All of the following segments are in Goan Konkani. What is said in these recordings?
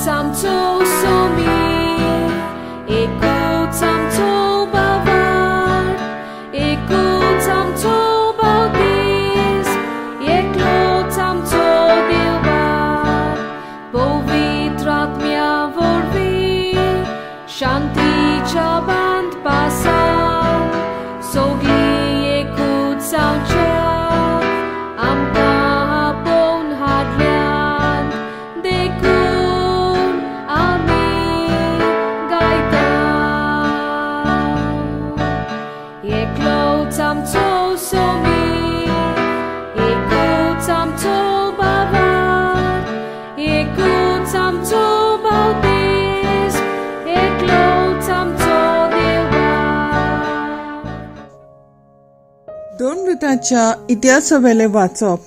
एकूच आमचो सोमी, एकूच आमचो बाबार, एकूच आमचो बावतीस, एकलोच आमचो देवबार, पवित्र आत्म्या वरवीं शांतीच्या बांदपासान सगळीं एकूच जावच्या आमकां आपोवन हाडल्यान, देखून आमी गायता. एकलोच आमचो सोमी, एकूच आमचो बाबार, एकूच आमचो बावतीस, एकलोच आमचो देवबार. दोन वृताच्या इतिहासावेलें वाचप.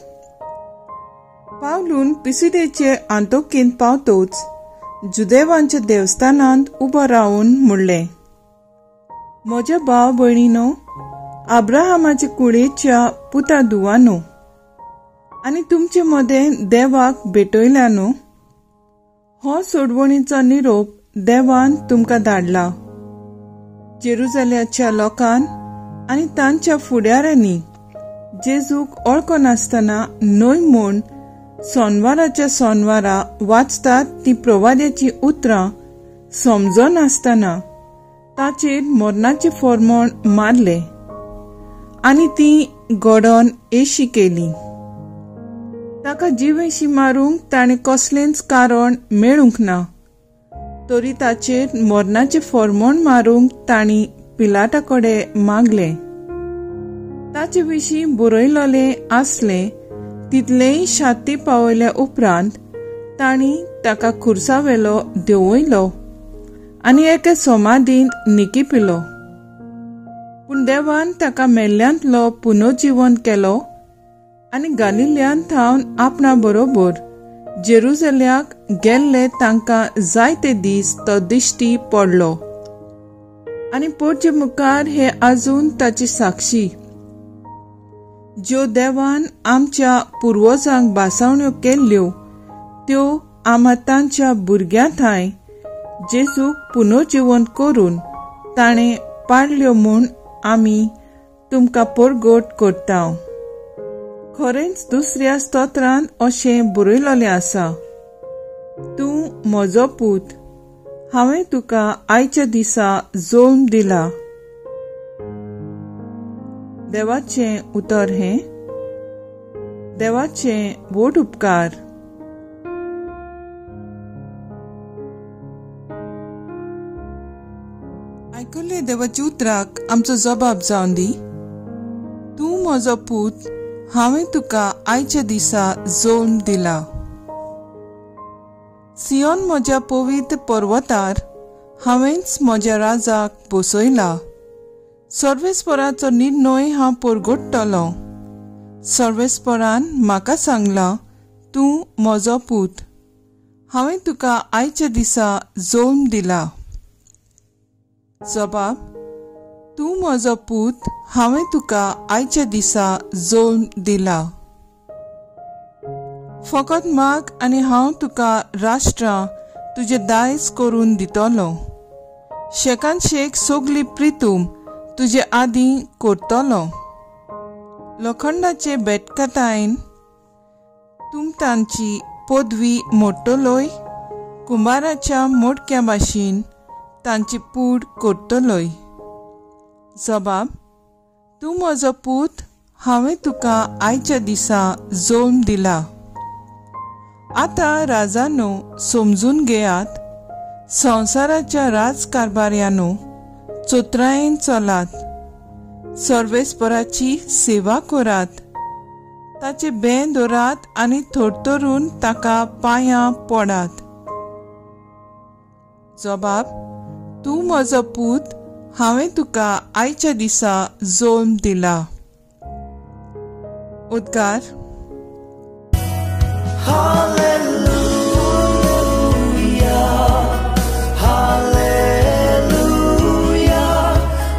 पावलून पिसिदेचे आंतोकींत पावतोच जुदेवांच्या देवस्थानांत उबो रावन म्हणलें, म्हज्या भाव भयणीनो, आब्राहामाच्या कुळेच्या पुता दुवानो आनी तुमचे मदें देवाक भेटयल्यानो, हो सोडवणीचो निरोप देवान तुमकां धाडला. जेरुजाल्याच्या लोकान आनी तांच्या फुडाऱ्यांनी जेजूक ओळखनासतना न्हय म्हूण सोनवाराच्या सोनवारा वाचतात ती प्रवाद्याची उतरां समजनासतना ताचेर मरणाचें फॉर्मोण मारलें आनी ती घडोवन येशी केली. ताका जिवेशी मारूंक ताणें कसलेंच कारण मेळूंक ना, तरी ताचेर मरणाचें फॉर्मोण मारूंक तांणी पिलाटा कडेन मागलें. ताचे विशीं बरयलेलें आसलें तितलेंय शाती पावयल्या उपरांत तांणी ताका खुर्सावेलो देंवयलो आनी एके समाधींत निकिपिलो. पूण देवान ताका मेल्ल्यांतलो पुनर्जिवन केलो आनी गालिल्यांत थावन आपणा बरोबर जेरुजल्याक गेल्ले तांकां जायते दीस तो दिश्टी पडलो आनी पोटचे मुखार हे आजून ताची साक्षी, ज्यो देवान आमच्या पुर्वजांक भासावण्यो केल्ल्यो त्यो आमा तांच्या भुरग्यां थांय जेजूक पुनर्जिवन करून ताणें पाडल्यो म्हूण आमी तुमकां परगट करता. खरेंच दुसऱ्या स्तोत्रांत अशें बरयलेलें आसा, तूं म्हजो पूत, हांवें तुका आयच्या दिसा जल्म दिला. देवाचें उतर हें. देवाचें व्हड उपकार. आयकल्ले देवाच्या उतराक आमचो जबाब जावन दी. तूं म्हजो पूत, हांवें तुका आयच्या दिसा जल्म दिला. सियोन म्हज्या पवित्र पर्वतार हांवेंच म्हज्या राजाक बसयला. सर्वेस्पराचो निर्णय हांव परगट्टलो. सर्वेस्परान म्हाका सांगलां, तूं म्हजो पूत, हांवें तुका आयच्या दिसा जल्म दिला. जबाब, तूं म्हजो पूत, हांवें तुका आयच्या दिसा जल्म दिला. फकत माग आनी हांव तुका राष्ट्रां तुजें दायज करून दितलो. शेकान शेक सगली प्रितूम तुजे आदीं करतलो. लोखंडाचे बेटकतायन तूं तांची पदवी मोडटलोय, कुंभाराच्या मोडक्या भाशेन तांची पूड करतलोय. जबाब, तूं म्हजो पूत, हांवें तुका आयच्या दिसा जल्म दिला. आतां राजानो समजून घेयात, संवसाराच्या राजकारभार्यानो चोत्रायेन चलात, सर्वेस्पराची सेवा करात, ताचे बें दवरात आनी थरथरून ताका पांयां पडात. जबाब, तूं म्हजो पूत, हांवें तुका आयच्या दिसा जल्म दिला. उद्गार. Hallelujah, hallelujah,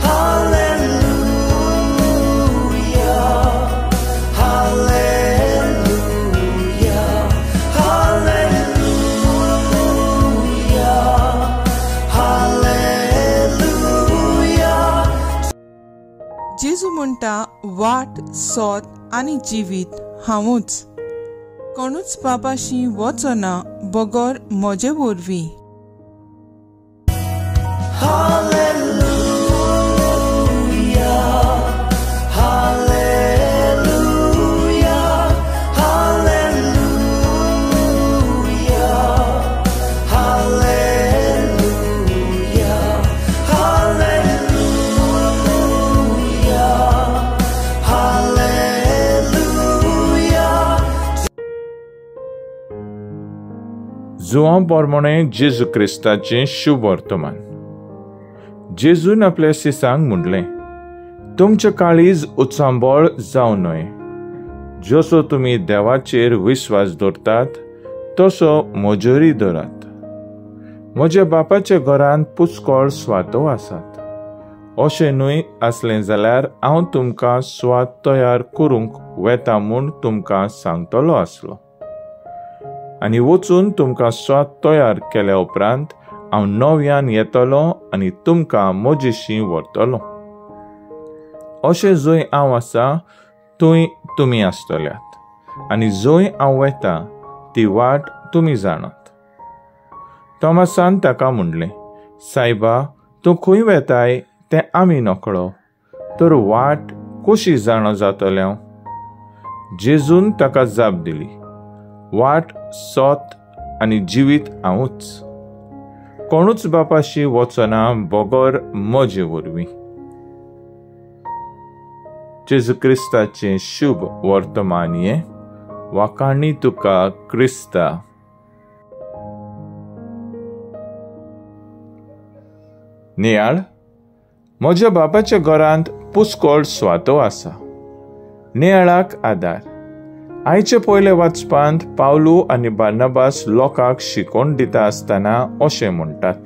hallelujah, hallelujah. म्हणटा, वाट, सोत आनी जिवीत हांवूच. कोणूच बाबाशी वचना बगर म्हजे वरवीं. जुवां पोरमोणे जेजू क्रिस्ताचें शुभ वर्तमान. जेजून आपल्या शिसांक म्हणलें, तुमचें काळीज उचांबळ जावं न्हय. जसो तुमी देवाचेर विस्वास दवरतात तसो म्हजेरूय दवरात. म्हज्या बापाच्या घरांत पुष्कळ स्वातो आसात. अशें न्हय आसलें जाल्यार हांव तुमकां स्वात तयार करूंक वेता म्हूण तुमकां सांगतलो आसलो. आनी वचून तुमकां स्वात तयार केल्या उपरांत हांव नव्यान येतलो आनी तुमकां म्हजेशी व्हरतलो. अशें जंय हांव आसा थंय तुमी आसतल्यात आनी जंय हांव वेता ती वाट तुमी जाणात. तॉमासान ताका म्हणलें, सायबा, तूं खंय वेताय तें आमी नकळो, तर वाट कशी जाणा जातलें? जेजून ताका जाप दिली, वाट, सोत आनी जिवीत हांवूच. कोणूच बापाशी वचना बगर म्हजे वरवीं. जेजू क्रिस्ताचें शुभ वर्तमान हें. वाखाणी तुका क्रिस्ता. नियाळ, म्हज्या बापाच्या घरांत पुष्कळ स्वातो आसा. नियाळाक आदार. आयचे पयले वाचपांत पावलू आनी बार्नाबास लोकांक शिकोवन दिता आसतना अशें म्हणटात,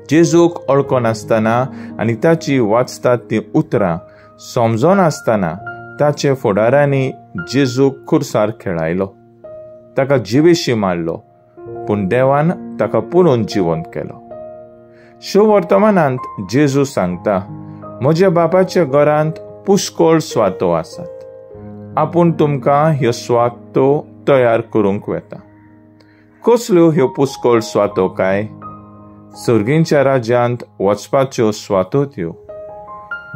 जेजूक वळखनासतना आनी ताची वाचतात तीं उतरां समजनासतना ताचे फुडारांनी जेजूक खुर्सार खेळायलो, ताका जिवेशी मारलो, पूण देवान ताका पुरून जिवंत केलो. शुभवर्तमानांत जेजू सांगता, म्हज्या बापाच्या घरांत पुष्कळ स्वातो आसात. आपूण तुमकां ह्यो स्वातो तयार करूंक वेता. कसल्यो ह्यो पुष्कळ स्वातो काय? सर्गींच्या राज्यांत वचपाच्यो स्वातो त्यो.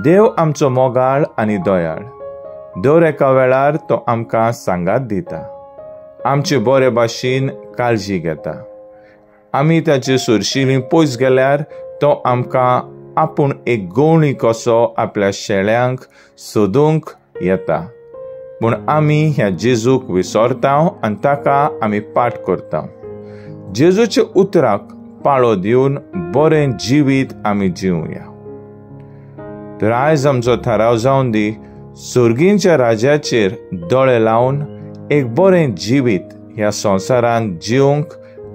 देव आमचो मोगाळ आनी दयाळ. दर एका वेळार तो आमकां सांगात दिता, आमचे बरे भाशेन काळजी घेता. आमी ताचे सुरशिली पयस गेल्यार तो आमकां आपूण एक गवणी कसो आपल्या शेळ्यांक सोदूंक येता. पूण आमी ह्या जेजूक विसरता आनी ताका आमी पाठ करता. जेजूच्या उतराक पाळो दिवन बरें जिवीत आमी जिवया. तर आयज आमचो थाराव जावन दी, सर्गींच्या राज्याचेर दोळे लावन एक बरें जिवीत ह्या संवसारांत जिवंक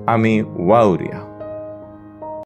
आमी वावुरया.